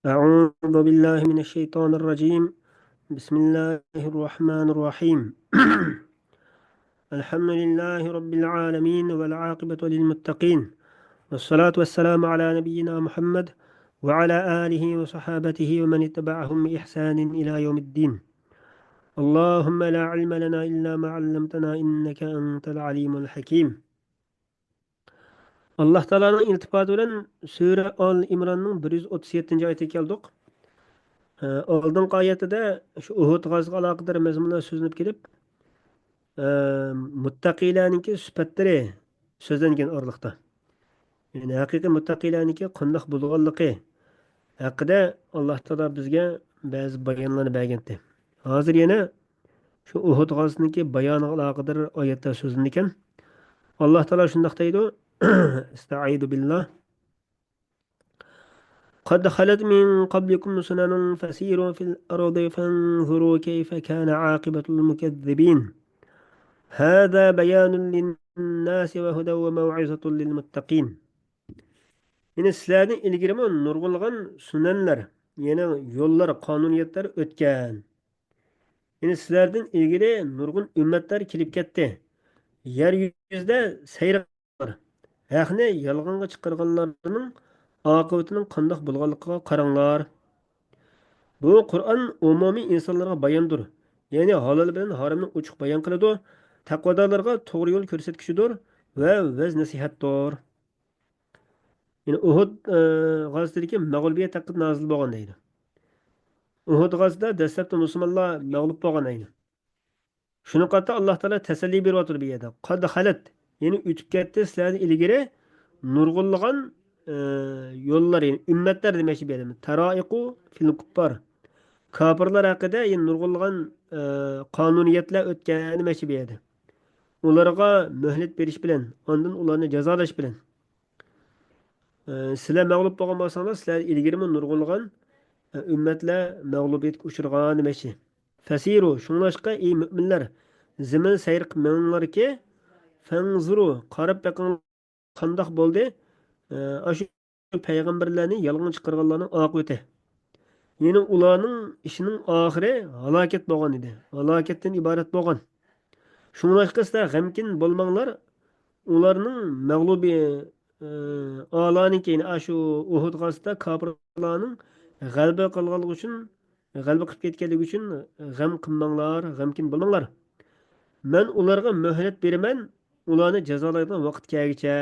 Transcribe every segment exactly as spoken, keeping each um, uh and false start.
أعوذ بالله من الشيطان الرجيم. بسم الله الرحمن الرحيم. الحمد لله رب العالمين والعاقبة للمتقين. والصلاة والسلام على نبينا محمد وعلى آله وصحابته ومن اتبعهم بإحسان إلى يوم الدين. اللهم لا علم لنا إلا ما علمتنا إنك أنت العليم الحكيم. ئاللاھ تائالانىڭ ئىلتىپاتى بىلەن سۈرە ئال ئىمراننىڭ بىر يۈز ئوتتۇز يەتتىنچى ئايىتىگە كەلدۇق. ئە، ئالدىنقى ئايەتتە شۇ ئۇھۇد غازىسىغا ئالاقىدار مەزمۇنلار سۆزلىنىپ كېلىپ، ئە، مۇتتەقىيلەرنىڭكى سۈپەتلىرى سۆزلەنگەن ئارىلىقتا. يەنى ھەقىقىي مۇتتەقىيلەرنىڭكى قانداق بولغانلىقى ھەققىدە ئاللاھ تائالا بىزگە بەزى بايانلارنى بەرگەنتى. ھازىر يەنە شۇ ئۇھۇد غازىسىنىڭكى بايانىغا ئالاقىدار ئايەتلەر سۆزلىنىدىكەن. ئاللاھ تائالا شۇنداق دەيدۇ، ئەستەئىزۇ بىللاھ. قد خلت من قبلكم سنن فسيروا في الأرض فانظروا كيف كان عاقبة المكذبين. هذا بيان للناس وهدى وموعظة للمتقين. يەنى سىلەردىن ئىلگىرىمۇ نۇرغۇنلىغان سۈنەنلەر، يەنى يوللار، قانۇنىيەتلەر ئۆتكەن. يەنى سىلەردىن ئىلگىرى نۇرغۇن ئۈممەتلەر كېلىپ كەتتى. يەر يۈزىدە سەير قىلىڭلار. ھەقنى يالغانغا چىقارغانلارنىڭ ئاقىۋىتىنىڭ قانداق بولغانلىقىغا قاراڭلار. بۇ قۇرئان ئومۇمىي ئىنسانلارغا باياندۇر. يەنى ھالال بىلەن ھارامنى ئوچۇق بايان قىلىدۇ. تەقۋادارلارغا توغرا يول كۆرسەتكۈچىدۇر ۋە ۋەز نەسىھەتتۇر. يەنى ئۇھۇد، ئە، غازىسىدىكى مەغلۇبىيەت ھەققىدە نازىل بولغان دەيدۇ. ئۇھۇد غازىسىدا دەسلەپتە مۇسۇلمانلار مەغلۇپ بولغان ئەينى. شۇنىڭغا قارىتا ئاللاھ تائالا تەسەللى بېرىۋاتىدۇ بۇ يەردە. قاد خەلەت، يەنى ئۆتۈپ كەتتى سىلەردىن ئىلگىرى نۇرغۇنلىغان، ئە، يوللار، يەنى ئۈممەتلەر دېمەكچى بۇ يەردە. تەرائىقۇ فىل كۇپپار. كاپىرلار ھەققىدە يەنى نۇرغۇنلىغان، ئە، قانۇنىيەتلەر ئۆتكەن دېمەكچى بۇ يەردە. ئۇلارغا مۆھلەت بېرىش بىلەن، ئاندىن ئۇلارنى جازالاش بىلەن. ئە، سىلەر مەغلۇپ بولغان بولساڭلار، سىلەر ئىلگىرىمۇ نۇرغۇنلىغان، ئە، ئۈممەتلەر مەغلۇبىيەتكە ئۇچرىغان دېمەكچى. فەسىرۇ، شۇڭلاشقا، ئەي مۆمىنلەر، زېمىن سەير قىلىپ مېڭىڭلاركى، فەنزۇرۇ، قاراپ بېقىڭلار، قانداق بولدى، ئە، ئاشۇ پەيغەمبەرلەرنى يالغان چىقارغانلارنىڭ ئاقىۋىتى. يەنى ئۇلارنىڭ ئىشىنىڭ ئاخىرى ھالاكەت بولغان ئىدى. ھالاكەتتىن ئىبارەت بولغان. شۇڭلاشقا سىلەر غەمكىن بولماڭلار، ئۇلارنىڭ مەغلۇبى، ئە، ئالانىڭكى، يەنى ئاشۇ ئۇھۇد غازىسىدا كاپىرلارنىڭ غەلىبە قىلغانلىقى ئۈچۈن، غەلىبە قىلىپ كەتكەنلىكى ئۈچۈن غەم قىلماڭلار، غەمكىن بولماڭلار. مەن ئۇلارغا مۆھلەت بېرىمەن، ئۇلارنى جازالايدىغان ۋاقىت كەلگىچە،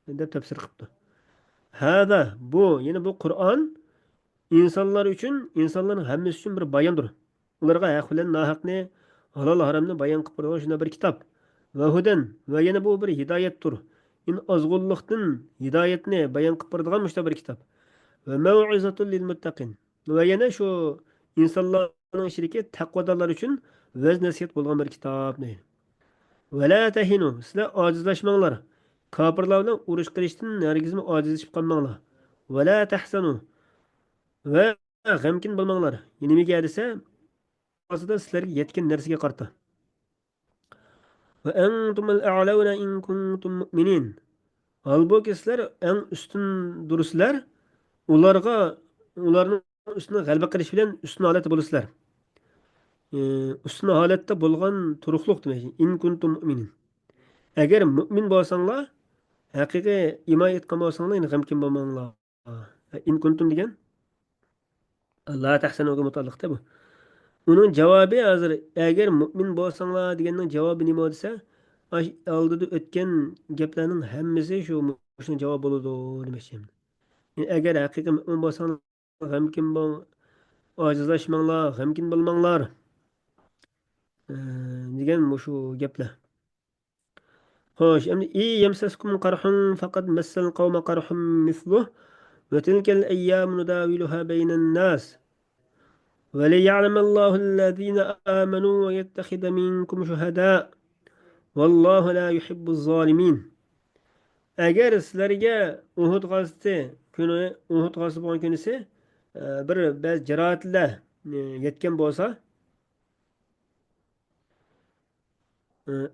دەپ تەپسىر قىپتۇ. ھازا، بۇ، يەنى بۇ قۇرئان ئىنسانلار ئۈچۈن، ئىنسانلارنىڭ ھەممىسى ئۈچۈن بىر باياندۇر. ئۇلارغا ھەق بىلەن ناھەقنى، ھالال ھارامنى بايان قىلىپ بېرىدىغان شۇنداق بىر كىتاب. ۋە ھۇدەن، ۋە يەنە بۇ بىر ھىدايەتتۇر. يەنى ئازغۇنلۇقتىن ھىدايەتنى بايان قىلىپ بېرىدىغان مۇشۇنداق بىر كىتاب. ۋە مەۋئىزەتۇل لىل مۇتتەقىن. ۋە يەنە شۇ ئىنسانلارنىڭ ئىچىدىكى تەقۋادارلار ئۈچۈن ۋەز نەسىھەت بولغان بىر كىتاب. ۋە لا تەھىنۇ، سىلەر ئاجىزلاشماڭلار. كاپىرلار بىلەن ئۇرۇش قىلىشتىن ھەرگىزمۇ ئاجىزلىشىپ قالماڭلار. ۋە لا تەھزەنۇ، ۋە غەمكىن بولماڭلار. نېمىگە دېسە، ئاساسىدا سىلەرگە يەتكەن نەرسىگە قارىتا. ۋە ئەنتۇمۇل ئەئلەۋنە ئىن كۇنتۇم مۇئمىنىن. ھالبۇكى سىلەر ئەڭ ئۈستۈندۇرسىلەر، ئۇلارغا، ئۇلارنىڭ ئۈستىدىن غەلىبە قىلىش بىلەن ئۈستۈن ھالەتتە بولىسىلەر. ئى، ئۈستۈن ھالەتتە بولغان تۇرۇقلۇق دېمەك. ئىن كۇنتۇم مۇئمىنىن. ئەگەر مۇئمىن بولساڭلار، ھەقىقىي ئىمان ئېيتقان بولساڭلار، يەنى غەمكىن بولماڭلار. ئىن كۇنتۇم دېگەن؟ لا تەھزەنۇگە مۇتەئەللىقتە بۇ. ئۇنىڭ جاۋابى ھازىر، ئەگەر مۇئمىن بولساڭلار دېگەننىڭ جاۋابى نېمە دېسە، ئاش-، ئالدىدا ئۆتكەن گەپلەرنىڭ ھەممىسى شۇ، مۇشۇنىڭ جاۋابى بولىدۇ دېمەكچى. يەنى ئەگەر ھەقىقىي مۇئمىن بولساڭلار، غەمكىن بول-، ئاجىزلاشماڭلار، غەمكىن بولماڭلار. ئە، دېگەن مۇشۇ گەپلەر. خوش، ئەمدى، إن يمسسكم قرح فقد مس القوم قرح مثله وتلك الأيام نداولها بين الناس وليعلم الله الذين آمنوا ويتخذ منكم شهداء والله لا يحب الظالمين. ئەگەر سىلەرگە ئۇھۇد غازىسى كۈنى، ئۇھۇد غازىسى بولغان كۈنىسى، ئە، بىر بەزى جاراھەتلەر، ئە، يەتكەن بولسا،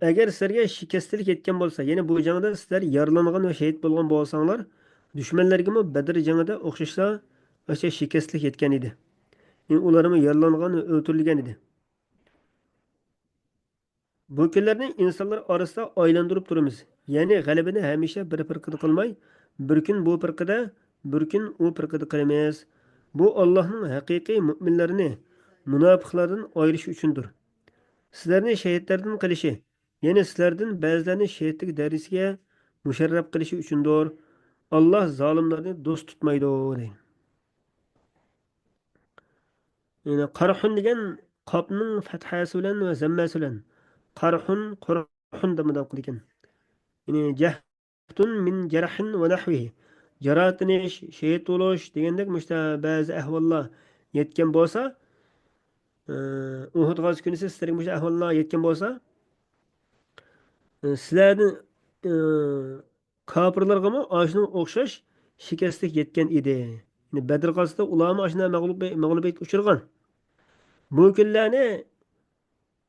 ئەگەر سىلەرگە شىكەستلىك يەتكەن بولسا، يەنى بۇ جەڭدە سىلەر يارىلانغان ۋە شېھىت بولغان بولساڭلار، دۈشمەنلەرگىمۇ بەدر جېڭىدە ئوخشاشلا ئاشۇ شىكەستلىك يەتكەن ئىدى. يەنى ئۇلارمۇ يارىلانغان ۋە ئۆلتۈرۈلگەن ئىدى. بۇ كۈنلەرنى ئىنسانلار ئارىسىدا ئايلاندۇرۇپ تۇرىمىز. يەنى غەلىبىنى ھەمىشە بىر پىرقىدە قىلماي، بىر كۈن بۇ پىرقىدە، بىر كۈن ئۇ پىرقىدە قىلىمىز. بۇ ئاللاھنىڭ ھەقىقىي مۆمىنلەرنى مۇناپىقلاردىن ئايرىشى ئۈچۈندۇر. سىلەرنى شېھىتلەردىن قىلىشى، يەنى سىلەردىن بەزىلەرنى شېھىتلىك دەرىجىسىگە مۇشەررەپ قىلىشى ئۈچۈندۇر. ئاللاھ زالىملارنى دوست تۇتمايدۇ، دەيدۇ. يەنى قارھۇن دېگەن قاپنىڭ پەتھەسى بىلەن ۋە زەممەسى بىلەن. قارھۇن، قۇرھۇن دەپ مۇنداق ئوقۇلىدىكەن. يەنى جەھدۇن مىن جەرھىن ۋە نەھۋىھى. جاراھەتلىنىش، شېھىت بولۇش دېگەندەك مۇشۇنداق بەزى ئەھۋاللار يەتكەن بولسا، ئە، ئۇھۇد غازا كۈنىسى سىلەرگە مۇشۇنداق ئەھۋاللار يەتكەن بولسا، ئە، سىلەردىن، ئە، كاپىرلارغىمۇ ئاشۇنىڭغا ئوخشاش شىكەستلىك يەتكەن ئىدى. يەنى بەدر غازىسىدا ئۇلارمۇ ئاشۇنداق مەغلۇبىي-، مەغلۇبىيەتكە ئۇچرىغان. بۇ كۈنلەرنى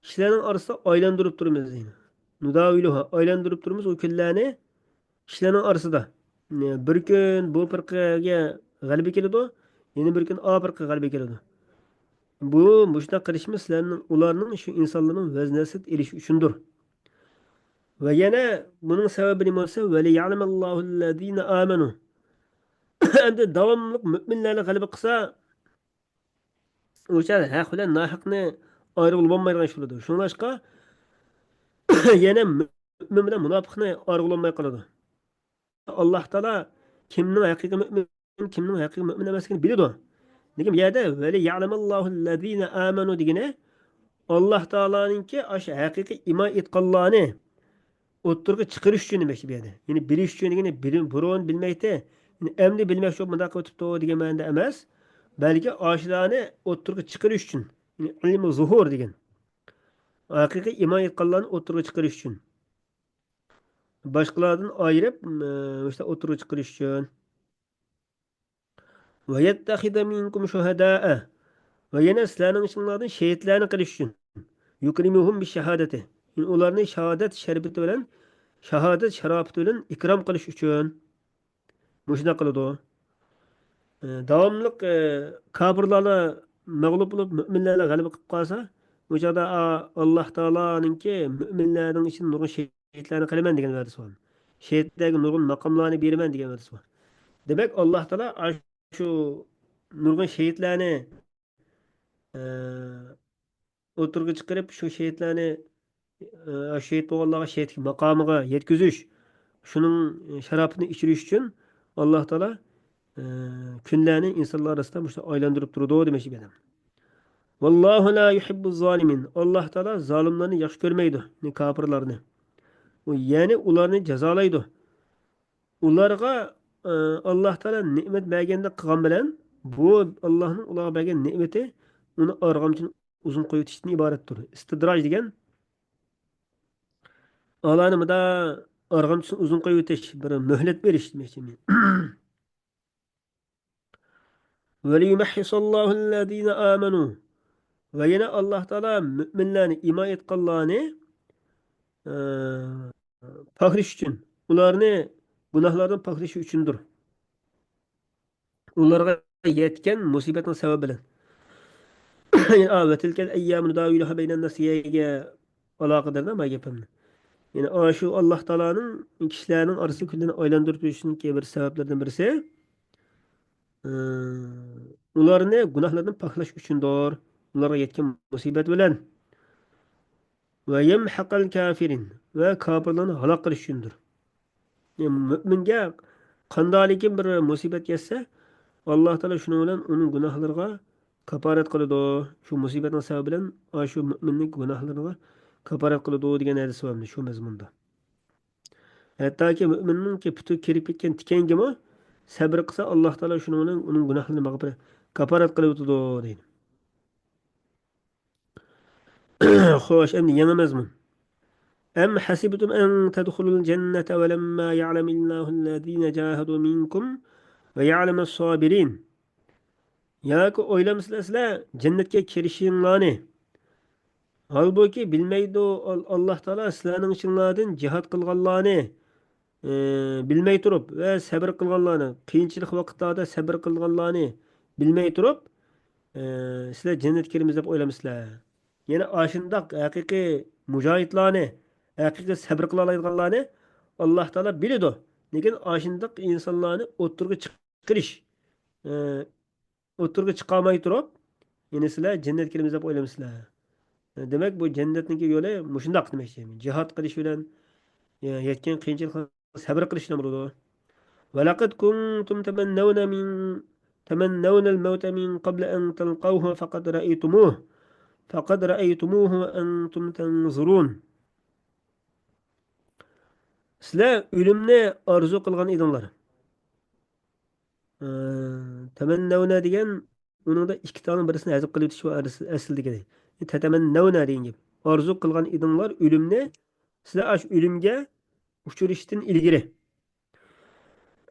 كىشىلەرنىڭ ئارىسىدا ئايلاندۇرۇپ تۇرىمىز دەيدۇ. نۇداۋىلۇھا، ئايلاندۇرۇپ تۇرىمىز ئۇ كۈنلەرنى كىشىلەرنىڭ ئارىسىدا. بىر كۈن بۇ پىرقىگە غەلىبە كېلىدۇ، يەنە بىر كۈن ئا پىرقىگە غەلىبە كېلىدۇ. بۇ، مۇشۇنداق قىلىشىمىز سىلەرنىڭ، ئۇلارنىڭ، شۇ ئىنسانلارنىڭ ۋەزنىنى ئېلىش ئۈچۈندۇر. ۋە يەنە بۇنىڭ سەۋەبى نېمە بولسا، ۋەلىيەلەمەللاھۇللەزىنە ئامەنۇ. ئەمدى داۋاملىق مۆمىنلەرنى غەلىبە قىلسا، ئۇ چاغ ھەق بىلەن ناھەقنى ئايرىغىلى بولمايدىغان ئىش بولىدۇ. شۇڭلاشقا يەنە مۆمىن بىلەن مۇناپىقنى ئايرىغىلى بولماي قالىدۇ. ئاللاھ تائالا كىمنىڭ ھەقىقىي مۆمىن، كىمنىڭ ھەقىقىي مۆمىن ئەمەسلىكىنى بىلىدۇ. لېكىن بۇ يەردە ۋەلىيەلەمەللاھۇللەزىنە ئامەنۇ دېگىنى ئاللاھ تائالانىڭكى ئاشۇ ھەقىقىي ئىمان ئېيتقانلارنى ئوتتۇرىغا چىقىرىش ئۈچۈن دېمەكچى بۇ يەردە. يەنى بىلىش ئۈچۈن دېگىنى بىلىم-، بۇرۇن بىلمەيتتى. يەنى ئەمدى بىلمەكچى بولۇپ مۇنداق قىلىۋېتىپتۇ دېگەن مەنىدە ئەمەس. بەلكى ئاشۇلارنى ئوتتۇرىغا چىقىرىش ئۈچۈن. يەنى ئىلمى زۇھۇر دېگەن. ھەقىقىي ئىمان ئېيتقانلارنى ئوتتۇرىغا چىقىرىش ئۈچۈن. باشقىلاردىن ئايرىپ، مۇشۇنداق ئوتتۇرىغا چىقىرىش ئۈچۈن. ۋەيەتتەخىزە مىنكۇم شۇھەدائە. ۋە يەنە سىلەرنىڭ ئىچىڭلاردىن شېھىتلەرنى قىلىش ئۈچۈن. يۇكرىمۇھۇم بىششاھادەتى. يەنى ئۇلارنى شاھادەت شەرىپىتى بىلەن، شاھادەت شاراپىتى بىلەن ئىكرام قىلىش ئۈچۈن. مۇشۇنداق قىلىدۇ. ئە، داۋاملىق، ئە، كاپىرلارلا مەغلۇپ بولۇپ، مۆمىنلەرلا غەلىبە قىلىپ قالسا، ئۇ چاغدا، ئا، ئاللاھ تائالانىڭكى مۆمىنلەرنىڭ ئىچىدىن نۇرغۇن شېھىتلەرنى قىلىمەن دېگەن ۋەدىسى بار. شېھىتلەرگە نۇرغۇن ماقاملارنى بېرىمەن دېگەن ۋەدىسى بار. دېمەك، ئاللاھ تائالا ئاشۇ نۇرغۇن شېھىتلەرنى، ئە، ئوتتۇرىغا چىقىرىپ، شۇ شېھىتلەرنى، ئە، شېھىت بولغانلارغا شېھىتلىك ماقامىغا يەتكۈزۈش، شۇنىڭ شاراپىتىنى ئىچۈرۈش ئۈچۈن ئاللاھ تائالا، ئە، كۈنلەرنى ئىنسانلار ئارىسىدا مۇشۇنداق ئايلاندۇرۇپ تۇرىدۇ دېمەكچى بۇ ئادەم. ۋاللاھۇ لا يۇھىببۇز زالىمىن. ئاللاھ تائالا زالىملارنى ياخشى كۆرمەيدۇ، يەنى كاپىرلارنى. ئۇ، يەنى ئۇلارنى جازالايدۇ. ئۇلارغا، ئە، ئاللاھ تائالا نېمەت بەرگەندە قىلغان بىلەن، بۇ ئاللاھنىڭ ئۇلارغا بەرگەن نېمىتى ئۇنى ئارغامچىنى ئۇزۇن قويۇۋېتىشتىن ئىبارەتتۇر. ئىستىدراج دېگەن ئالانى مۇدا ئارغامچىسىنى ئۇزۇن قويۇۋېتىش، بىر مۆھلەت بېرىش دېمەكچى. ۋەلىيۇمەھھىساللاھۇللەزىنە ئامەنۇ. ۋە يەنە ئاللاھ تائالا مۆمىنلەرنى، ئىمان ئېيتقانلارنى، ئە، پاكلاش ئۈچۈن، ئۇلارنى گۇناھلاردىن پاكلىشى ئۈچۈندۇر. ئۇلارغا يەتكەن مۇسىبەتنىڭ سەۋەبى بىلەن. يەنى، ئا، ۋە تىلكەل ئەييامۇ نۇداۋىلۇھا بەينەنناس دېگەنگە ئالاقىداردا ما گېپىمنى. يەنى، ئا، شۇ ئاللاھ تائالانىڭ كىشىلەرنىڭ ئارىسىدا كۈنلەرنى ئايلاندۇرۇپ يۈرۈشىنىڭكى بىر سەۋەبلىرىدىن بىرسى، ئى، ئۇلارنى گۇناھلاردىن پاكلاش ئۈچۈندۇر. ئۇلارغا يەتكەن مۇسىبەت بىلەن. ۋە يەمھەقەل كافىرىن، ۋە كاپىرلارنى ھالاك قىلىش ئۈچۈندۇر. يەنى مۆمىنگە قانداقلىكىن بىر مۇسىبەت يەتسە، ئاللاھ تائالا شۇنىڭ بىلەن ئۇنىڭ گۇناھلىرىغا كاپارەت قىلىدۇ. شۇ مۇسىبەتنىڭ سەۋەبى بىلەن ئاشۇ مۆمىننىڭ گۇناھلىرىغا كاپارەت قىلىدۇ دېگەن ھەدىس بار شۇ مەزمۇندا. ھەتتاكى مۆمىننىڭكى پۇتى كىرىپ كەتكەن تىكەنگىمۇ سەبرى قىلسا، ئاللاھ تائالا شۇنىڭ بىلەن ئۇنىڭ گۇناھلىرىنى مەغپىرەت، كاپارەت قىلىۋېتىدۇ دەيدۇ. خوش، ئەمدى يېڭى مەزمۇن. أم حسبتم أن تدخلوا الجنة ولما يعلم الله الذين جاهدوا منكم ويعلم الصابرين. ياكى ئويلامسىلەر سىلەر جەننەتكە كىرىشىڭلارنى؟ ھالبۇكى، بىلمەيدۇ ئال-، ئاللاھ تائالا سىلەرنىڭ ئىچىڭلاردىن جىھاد قىلغانلارنى، ئى، بىلمەي تۇرۇپ ۋە سەبرى قىلغانلارنى، قىيىنچىلىق ۋاقىتلاردا سەبرى قىلغانلارنى بىلمەي تۇرۇپ، ئى، سىلەر جەننەتكە كىرىمىز دەپ ئويلامسىلەر؟ يەنى ئاشۇنداق ھەقىقىي مۇجاھىدلارنى، ھەقىقىي سەبرى قىلالايدىغانلارنى ئاللا تائالا بىلىدۇ. لېكىن ئاشۇنداق ئىنسانلارنى ئوتتۇرىغا چىقىرىش، ئى، ئوتتۇرىغا چىقارماي تۇرۇپ، يەنى سىلەر جەننەتكە كىرىمىز دەپ ئويلامسىلەر؟ دېمەك، بۇ جەننەتنىڭكى يولى مۇشۇنداق دېمەكچى. جىھاد قىلىش بىلەن، يا، يەتكەن قىيىنچىلىققا سەبر قىلىش بىلەن بولىدۇ. ولقد كنتم تمنون من، تمنون الموت من قبل أن تلقوه فقد رأيتموه، فقد رأيتموه وأنتم تنظرون. سىلەر ئۆلۈمنى ئارزۇ قىلغان ئىدىڭلار. ئى، تەمەننەۋنە دېگەن ئۇنىڭدا ئىككى تالنىڭ بىرسىنى ھەزىپ قىلىۋېتىش بار ئەس-، ئەسلىدىكىنى. تەتەمەننەۋنە دېگەن گەپ. ئارزۇ قىلغان ئىدىڭلار ئۆلۈمنى، سىلەر ئاشۇ ئۆلۈمگە ئۇچرىشىشتىن ئىلگىرى.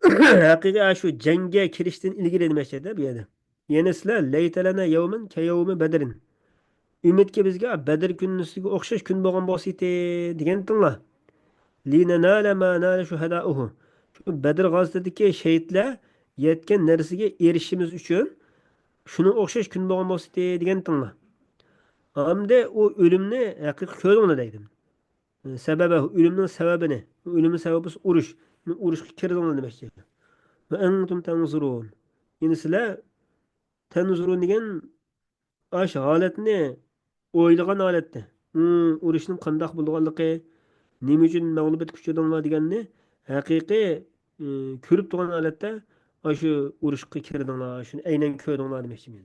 ھەقىقىي ئاشۇ جەڭگە كىرىشتىن ئىلگىرى دېمەكچىدە بۇ يەردە. يەنە سىلەر لەيتەلەنە يەۋمەن كەيەۋمى بەدرىن. ئۈمىدكى بىزگە بەدر كۈنىسىگە ئوخشاش كۈن بولغان بولسا ئىدى دېگەنتىڭلار. لىنەنالە ما نالە شۇھەدائۇھۇ. شۇ بەدر غازىتىدىكى شېھىتلەر يەتكەن نەرسىگە ئېرىشىشىمىز ئۈچۈن شۇنىڭ ئوخشاش كۈن بولغان بولسا ئىدى دېگەنتىڭلار. ئەمدى ئۇ ئۆلۈمنى ھەقىقىي كۆردۈڭلار دەيدۇ. سەبەبە، ئۆلۈمنىڭ سەۋەبىنى، ئۆلۈمنىڭ سەۋەبى بولسا ئۇرۇش. ئۇرۇشقا كىردىڭلار دېمەكچى. ۋە ئەنتۇم تەنزۇرۇن. يەنى سىلەر تەنزۇرۇن دېگەن ئاشۇ ھالەتنى ئويلىغان ھالەتتە، ئۇ ئۇرۇشنىڭ قانداق بولىدىغانلىقى، نېمە ئۈچۈن مەغلۇبىيەتكە ئۇچرىدىڭلار دېگەننى ھەقىقىي، ئى، كۆرۈپ تۇرغان ھالەتتە ئاشۇ ئۇرۇشقا كىردىڭلار، شۇنى ئەينەن كۆردۈڭلار دېمەكچىمەن.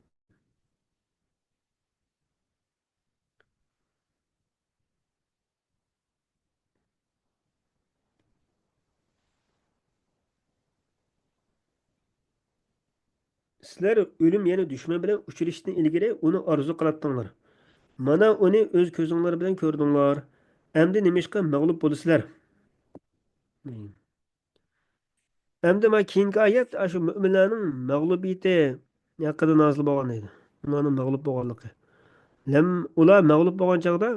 سىلەر ئۆلۈم، يەنى دۈشمەن بىلەن ئۇچرىشىشتىن ئىلگىرى ئۇنى ئارزۇ قىلاتتىڭلار. مانا ئۇنى ئۆز كۆزۈڭلار بىلەن كۆردۈڭلار. ئەمدى نېمىشقا مەغلۇپ بولىسىلەر؟ ئەمدى مانا كېيىنكى ئايەت ئاشۇ مۆمىنلەرنىڭ مەغلۇبىيىتى ھەققىدە نازىل بولغان ئىدى. ئۇلارنىڭ مەغلۇپ بولغانلىقى. لەم-، ئۇلار مەغلۇپ بولغان چاغدا،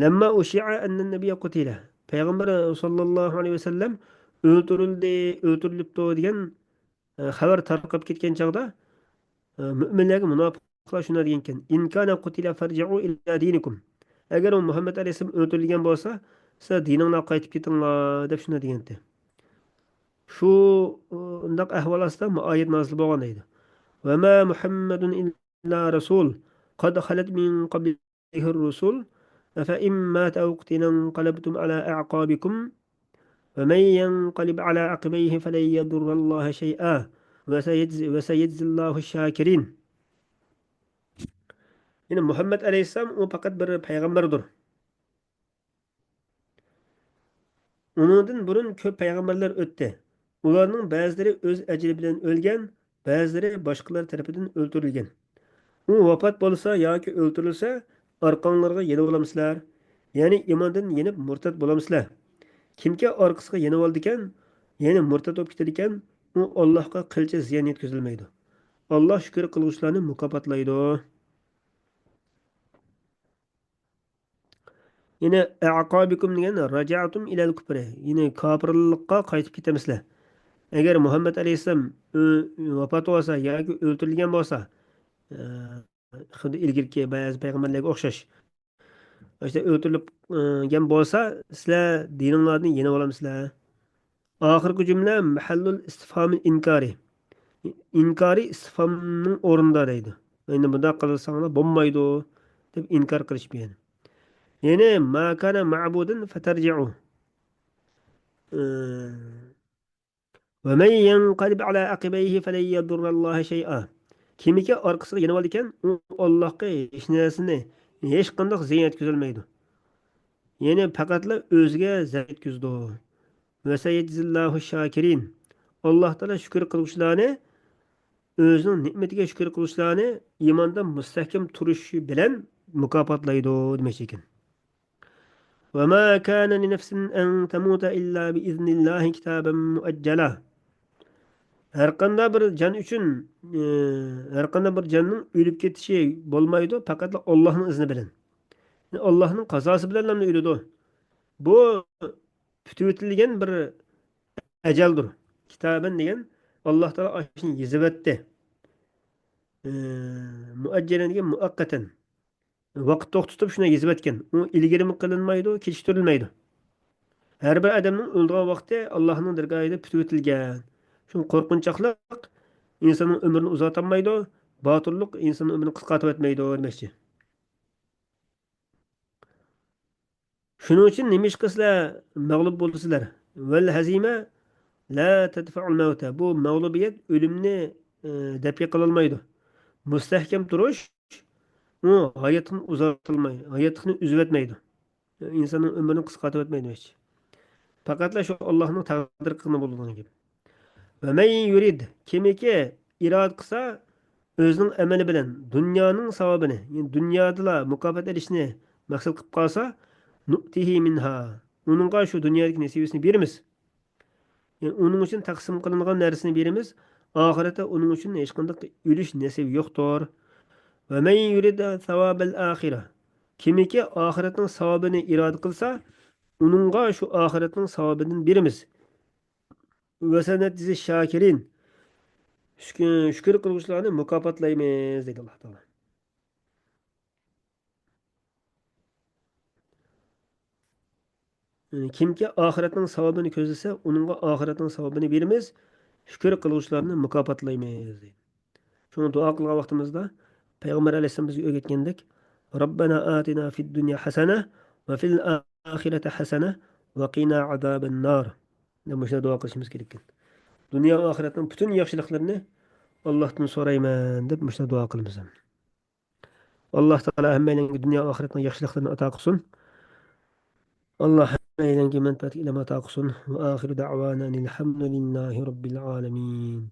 لەمما ئۇشىئە ئەننەن نەبىيە قۇتىلە. پەيغەمبەر ساللاللاھۇ ئەلەيھى ۋەسەللەم ئۆلتۈرۈلدى، ئۆلتۈرۈلۈپتۇ دېگەن، ئە، خەۋەر تارقاپ كەتكەن چاغدا، ئە، مۆمىنلەرگە مۇناپىقلار شۇنداق دېگەنكەن، ئىن كانە قۇتىلە فەرجىئۇ ئىلە دىنىكۇم. ئەگەر ئۇ مۇھەممەد ئەلەيھىسسالام ئۆلتۈرۈلگەن بولسا، سىلەر دىنىڭلارغا قايتىپ كېتىڭلار، دەپ شۇنداق دېگەنتى. شۇ، ئۇنداق ئەھۋال ئاستىدا بۇ ئايەت نازىل بولغان دەيدۇ. وما محمد إلا رسول قد خلت من قبله الرسل أفإن مات أو قتل انقلبتم على أعقابكم ومن ينقلب على عقبيه فلن يضر الله شيئا وسيجزي، وسيجزي الله الشاكرين. يەنى مۇھەممەد ئەلەيھىسسالام ئۇ پەقەت بىر پەيغەمبەردۇر. ئۇنىڭدىن بۇرۇن كۆپ پەيغەمبەرلەر ئۆتتى. ئۇلارنىڭ بەزىلىرى ئۆز ئەجىلى بىلەن ئۆلگەن، بەزىلىرى باشقىلار تەرىپىدىن ئۆلتۈرۈلگەن. ئۇ ۋاپات بولسا ياكى ئۆلتۈرۈلسە، ئارقاڭلارغا يېنىۋالامسىلەر؟ يەنى ئىماندىن يېنىپ مۇرتەت بولامسىلەر؟ كىمكى ئارقىسىغا يېنىۋالىدىكەن، يەنى مۇرتەت بولۇپ كېتىدىكەن، ئۇ ئاللاھقا قىلچە زىيان يەتكۈزەلمەيدۇ. ئاللاھ شۈكۈر قىلغۇچىلارنى مۇكاپاتلايدۇ. يەنى ئەقابىكۇم دېگەن راجەئتۇم ئىلەل كۇپرى. يەنى كاپىرلىققا قايتىپ كېتەمسىلەر؟ ئەگەر مۇھەممەد ئەلەيھىسسالام ئۆ-، ۋاپات بولسا ياكى ئۆلتۈرۈلگەن بولسا، ئە، خۇددى ئىلگىرىكى بەزى پەيغەمبەرلەرگە ئوخشاش، ئاشۇنداق ئۆلتۈرۈلۈپ، ئە، گەن بولسا، سىلەر دىنىڭلاردىن يېنىۋالامسىلەر؟ ئاخىرقى جۈملە مەھەللۇل ئىستىفھامىل ئىنكارى. ئىنكارىي ئىستىفھامنىڭ ئورنىدا دەيدۇ. يەنى مۇنداق قىلساڭلار بولمايدۇ، دەپ ئىنكار قىلىش بۇ يەنى. يەنى ما كان معبودا فترجعوا. ئى، ومن ينقلب على عقبيه فلن يضر الله شيئا. كىمكى ئارقىسىغا يېنىۋالىدىكەن، ئۇ ئاللاھقا ھېچ نەرسىنى، ھېچقانداق زىيان يەتكۈزەلمەيدۇ. يەنى پەقەتلا ئۆزىگە زەرەر يەتكۈزىدۇ. وسيجزي الله الشاكرين. ئاللاھ تائالا شۈكۈر قىلغۇچىلارنى، ئۆزىنىڭ نېمىتىگە شۈكۈر قىلغۇچىلارنى ئىماندا مۇستەھكەم تۇرۇشى بىلەن مۇكاپاتلايدۇ دېمەكچى ئىكەن. وما كان لنفس أن تموت إلا بإذن الله كتابا مؤجلا. ھەرقانداق بىر جان ئۈچۈن، ئى، ھەرقانداق بىر جاننىڭ ئۆلۈپ كېتىشى بولمايدۇ، پەقەتلا ئاللاھنىڭ ئىزنى بىلەن. يەنى ئاللاھنىڭ قازاسى بىلەنلا ئۆلىدۇ. بۇ پۈتۈۋېتىلگەن بىر ئەجەلدۇر. كىتابەن دېگەن ئاللاھ تائالا ئاشۇنى يېزىۋەتتى. ئى، مۇئەججەلەن دېگەن مۇئەققەتەن. ۋاقىت توختىتىپ شۇنى يېزىۋەتكەن. ئۇ ئىلگىرىمۇ قىلىنمايدۇ، كېچىكتۈرۈلمەيدۇ. ھەر بىر ئادەمنىڭ ئۆلىدىغان ۋاقتى ئاللاھنىڭ دەرگاھىدا پۈتۈۋېتىلگەن. شۇڭا قورقۇنچاقلىق ئىنساننىڭ ئۆمرىنى ئۇزارتالمايدۇ، باتۇرلۇق ئىنساننىڭ ئۆمرىنى قىسقارتىۋەتمەيدۇ دېمەكچى. شۇنىڭ ئۈچۈن نېمىشقا سىلەر مەغلۇپ بولىسىلەر؟ ۋەل ھەزىمە لا تەدفەئۇل مەۋتە. بۇ مەغلۇبىيەت ئۆلۈمنى، ئى، دەپئى قىلالمايدۇ. مۇستەھكەم تۇرۇش، ئۇ ھاياتلىقنى ئۇزارتالماي، ھاياتلىقنى ئۈزۈۋەتمەيدۇ. ئىنساننىڭ ئۆمرىنى قىسقارتىۋەتمەيدۇ ھېچ. پەقەتلا شۇ ئاللاھنىڭ تەقدىر قىلغىنى بولىدىغان گەپ. ۋە مەن يۇرىد، كىمكى ئىرادە قىلسا، ئۆزىنىڭ ئەمىلى بىلەن دۇنيانىڭ ساۋابىنى، يەنى دۇنيادىلا مۇكاپات ئېلىشنى مەقسەت قىلىپ قالسا، نۇئتىھى مىنھا، ئۇنىڭغا شۇ دۇنيادىكى نېسىۋىسىنى بېرىمىز. يەنى ئۇنىڭ ئۈچۈن تەقسىم قىلىنغان نەرسىنى بېرىمىز، ئاخىرەتتە ئۇنىڭ ئۈچۈن ھېچقانداق ئۈلۈش نېسىۋى يوقتۇر. ۋە مەن يۇرىد ساۋابەل ئاخىرە، كىمكى ئاخىرەتنىڭ ساۋابىنى ئىرادە قىلسا، ئۇنىڭغا شۇ ئاخىرەتنىڭ ساۋابىدىن بېرىمىز. ۋە سەنەجزى شاكىرىن، شۈكۈر، شۈكۈر قىلغۇچىلارنى مۇكاپاتلايمىز، دەيدۇ ئاللاھ تائالا. يەنى كىمكى ئاخىرەتنىڭ ساۋابىنى كۆزلىسە، ئۇنىڭغا ئاخىرەتنىڭ ساۋابىنى بېرىمىز، شۈكۈر قىلغۇچىلارنى مۇكاپاتلايمىز، دەيدۇ. شۇڭا دۇئا قىلغان ۋاقتىمىزدا پەيغەمبەر ئەلەيھىسسالام بىزگە ئۆگەتكەندەك، رەببەنا ئاتىنا فىد دۇنيا ھەسەنە ۋە فىل ئاخىرەتى ھەسەنە ۋە قىنا ئازابەن نار. دەپ مۇشۇنداق دۇئا قىلىشىمىز كېرەككەن. دۇنيا ئاخىرەتنىڭ پۈتۈن ياخشىلىقلىرىنى ئاللاھتىن سورايمەن دەپ مۇشۇنداق دۇئا قىلىمىز. ئاللاھ تائالا ھەممەيلەنگە دۇنيا ئاخىرەتنىڭ ياخشىلىقلىرىنى ئاتا قىلسۇن. ئاللاھ ھەممەيلەنگە مەنپەئەتلىك ئىلىم ئاتا قىلسۇن. ۋە ئاخىرۇ دەئۋانا ئەنىل ھەمدۇلىللاھى رەببىل ئالەمىن.